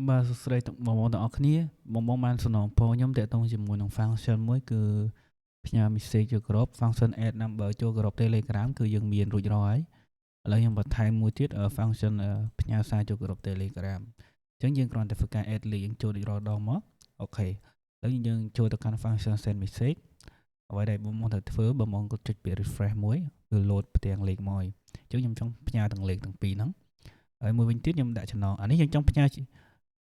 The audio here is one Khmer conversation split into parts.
បាទសួស្តីទាំងបងប្អូនទាំងអស់គ្នាបងបងបានសំណងពរខ្ញុំតាក់ទងជាមួយនឹង function មួយគឺផ្ញើ message ចូលក្រុម function add number ចូលក្រុម Telegram គឺយើងមានរួចរាល់ហើយឥឡូវខ្ញុំបន្ថែមមួយទៀត function ផ្ញើសារចូលក្រុម Telegram អញ្ចឹងយើងគ្រាន់តែធ្វើការ add លេខយើងចូលរួចរាល់ដងមក OK ឥឡូវយើងចូលទៅកាន់ function send message អ្វីដែលបងបងត្រូវធ្វើបងបងក៏ចុចពាក្យ refresh មួយគឺ load ផ្ទាំងលេខមកអញ្ចឹងខ្ញុំចង់ផ្ញើទាំងលេខទាំងពីរហ្នឹងហើយមួយវិញទៀតខ្ញុំដាក់ចំណងអានេះយើងចង់ផ្ញើ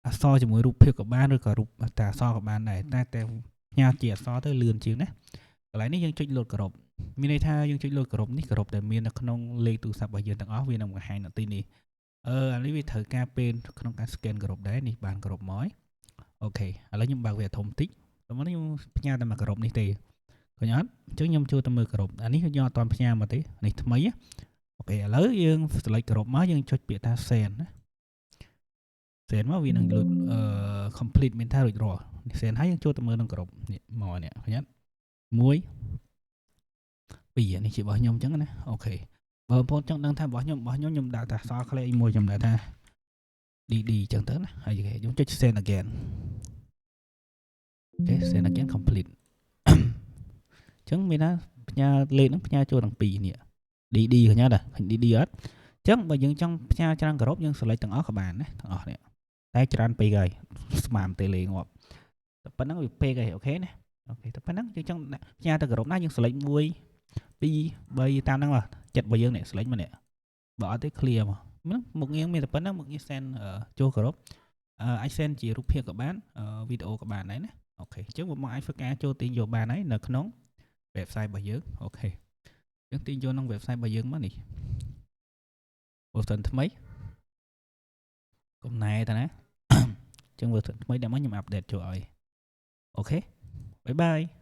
អក្សរជាមួយរូបភាពក៏បានឬក៏រូបតែអក្សរក៏បានដែរតែតែផ្ញើជាអក្សរទៅលឿនជាងណាកន្លែងនេះយើងចុច load ក្រុមមានន័យថាយើងចុច load ក្រុមនេះក្រុមដែលមាននៅក្នុងលេខទូរស័ព្ទរបស់យើងទាំងអស់វានឹងបង្ហាញនៅទីនេះអឺអានេះវាត្រូវការពេលក្នុងការ scan ក្រុមដែរនេះបានក្រុមមកហើយ OK ឥឡូវខ្ញុំបើកវាធំតិចតែមកខ្ញុំផ្ញើតែមួយក្រុមនេះទេឃើញអត់អញ្ចឹងខ្ញុំចូលទៅមើលក្រុមអានេះខ្ញុំអត់ទាន់ផ្ញើមកទេនេះថ្មី OK ឥឡូវយើង select ក្រុមមកយើងចុចពាក្យថា send ណា send មកវានឹងលោតអឺ complete មានថារួចរាល់ send ហើយយើងចូលទៅមើលក្នុងក្រុមនេះមកនេះឃើញអត់1 2នេះជារបស់ខ្ញុំអញ្ចឹងណា OK បើបងប្អូនចង់ដឹងថារបស់ខ្ញុំរបស់ខ្ញុំខ្ញុំដាក់តែអក្សរខ្លីមួយខ្ញុំដាក់ថា DD អញ្ចឹងទៅណាហើយខ្ញុំចុច send again OK send again complete អញ្ចឹងមានថាផ្ញើលេខហ្នឹងផ្ញើចូលទាំងពីរនេះ DD ឃើញអត់ឃើញ DD អត់អញ្ចឹងបើយើងចង់ផ្ញើច្រើនក្រុមយើង select ទាំងអស់ក៏បានណាទាំងអស់នេះតែច្រើនពេកហើយស្មានទេលេងាប់តែប៉ុណ្្នឹងវាពេកហើយ OK ណា OK តែប៉ុណ្្នឹងយើងចង់ផ្ញើទៅក្រុមណាយើង select 1 2 3តាមហ្នឹងបាទចិត្តរបស់យើងនេះ select មកនេះបើអត់ទេ clear មកហ្នឹងមុខងារមានតែប៉ុណ្្នឹងមុខងារ send ចូលក្រុមអាច send ជារូបភាពក៏បានវីដេអូក៏បានដែរណា OK អញ្ចឹងបងអាចធ្វើការចូលទាញយកបានហើយនៅក្នុង website របស់យើង OK អញ្ចឹងទាញយកក្នុង website របស់យើងមកនេះ version ថ្មីកុំណែតាណា ចឹង version ថ្មីដែលមកខ្ញុំ update ចូលឲ្យ OK bye bye.